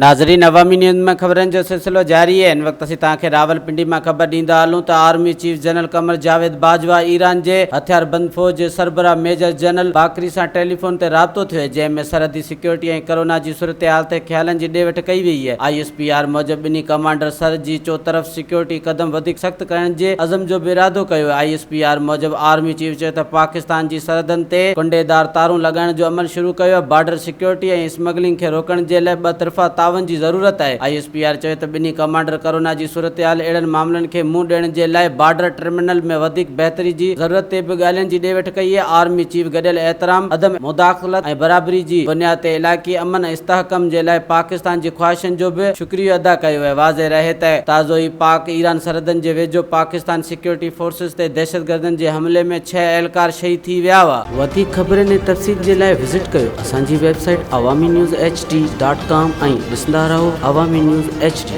ناظرين عوامي نيوز ۾ خبرن جو سلسلو جاري آهي هن وقت اسين توهان کي راولپنڊي مان خبر ڏيندا هلون ته army chief general Qamar Javed Bajwa Iran جي هٿياربند فوج جي سربراهه ميجر جنرل باقري سان ٽيليفون تي رابطو ٿيو جنهن ۾ سرحدي سيڪيورٽي ۽ ڪرونا جي صورتحال تي خيالن جي ڏي وٺ ڪئي وئي I S P R موجب ٻنهي ڪمانڊر سرحد جي چوطرف سيڪيورٽي قدم وڌيڪ سخت ڪرڻ جي عزم جو به ارادو ڪيو. I S P R موجب آرمي چيف چيو ته پاڪستان جي سرحدن تي ڪنڊيدار تارون لڳائڻ جو عمل شروع ڪيو آهي، بارڊر سيڪيورٽي ۽ اسمگلنگ کي روڪڻ جي لاء ٻه طرفا تعاون جي ضرورت آهي. I S P R چيو ته ٻنهي ڪمانڊر ڪرونا جي صورتحال اهڙن معاملن کي منهن ڏيڻ جي لاء بارڊر ٽرمينل ۾ وڌيڪ بهتري جي ضرورت تي به ڳالهين جي ڏي وٺ ڪئي آهي. آرمي چيف گڏيل احترام، عدم مداخلت ۽ برابري جي بنياد تي علائقي امن ۽ استحڪم جي لاء پاڪستان جي خواهشن جو به شڪريو ادا ڪيو آهي. واضح رهي ته تازو ئي پاڪ ايران سرحدن جي ويجهو پاڪستان سيڪيورٽي فورسز تي دهشتگردن جي حملي ۾ ڇهه اهلڪار شهيد ٿي ويا هئا. وڌيڪ خبرن ۽ تفصيل جي لاء وزٽ ڪيو اسان جي website Awami news H D dot com ۽ ڏسندا رهو عوامي نيوز ايڇ ڊي.